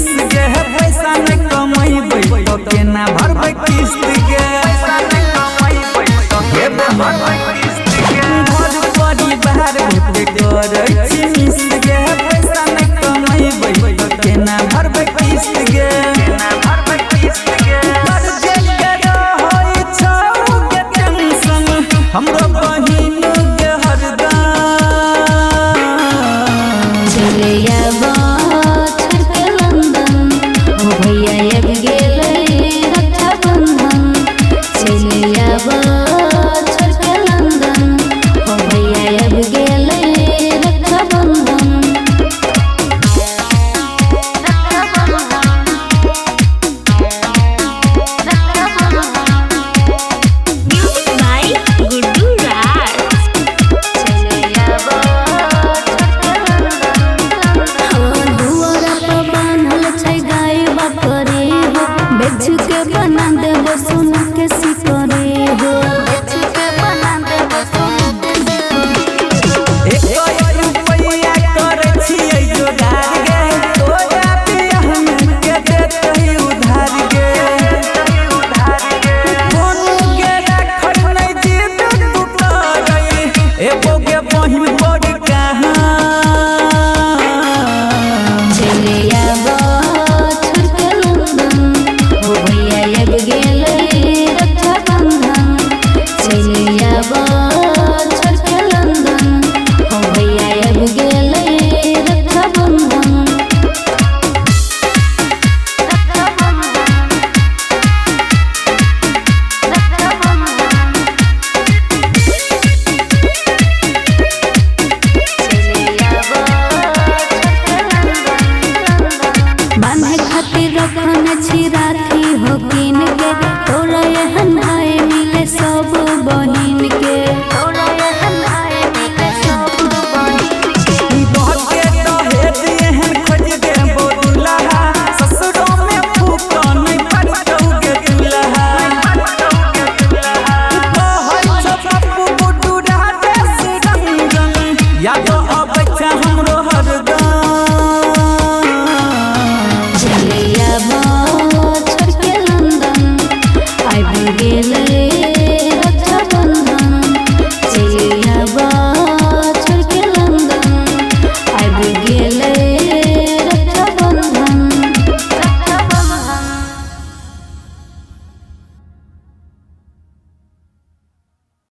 Miss गे। पैसा नै कमैबै त केना भरबै किस्त गे। गे घर परिवार बहुते करै छी मिस गे। पैसा नै कमैबै त केना भरबै किस्त गे। हमरो बहिन के हरदम चले आबो छोड़ के लंदन, हो भैया आबि गेलै रक्षाबंधन। चले आबो छोड़ के लंदन, हो भैया आबि गेलै Rakshabandhan. Music by Guddu Raj. चले आबो छोड़ के लंदन। हाँ, दुआरा पर बान्हल छै गाय बकरी हो, बेच के बना देबो सोना के सिकरी हो। बेच के बना देबो सोना के सिकरी। एक रुपैया करै छियै जोगार गे। तोरा बियाह में के देतै उधार गे। कोनो गे राखै नै जिद तू करै, एगो गे बहिन बड़ कहाँ। चले आबो छोड़ के लंदन, हो भैया आबि गेलै रक्षाबंधन। चले आबो छोड़ के लंदन, हो भैया आबि गेलै रक्षाबंधन। बांधे खातिर रखने छी राखी हो कीन के, तोरा एहन भाई मिले सब बहिन के। तोरा एहन भाई मिले सब बहिन के। तोहके दहेज एहन खोज देबो दुल्हा, ससुरो में फूको नै पड़तौ गे दुल्हा। कहै छौ पप्पू गुड्डू राजेश रंजन, याद अबै छै हमरो हरदम। चले आबो छोड़ के लंदन, आबि गेलै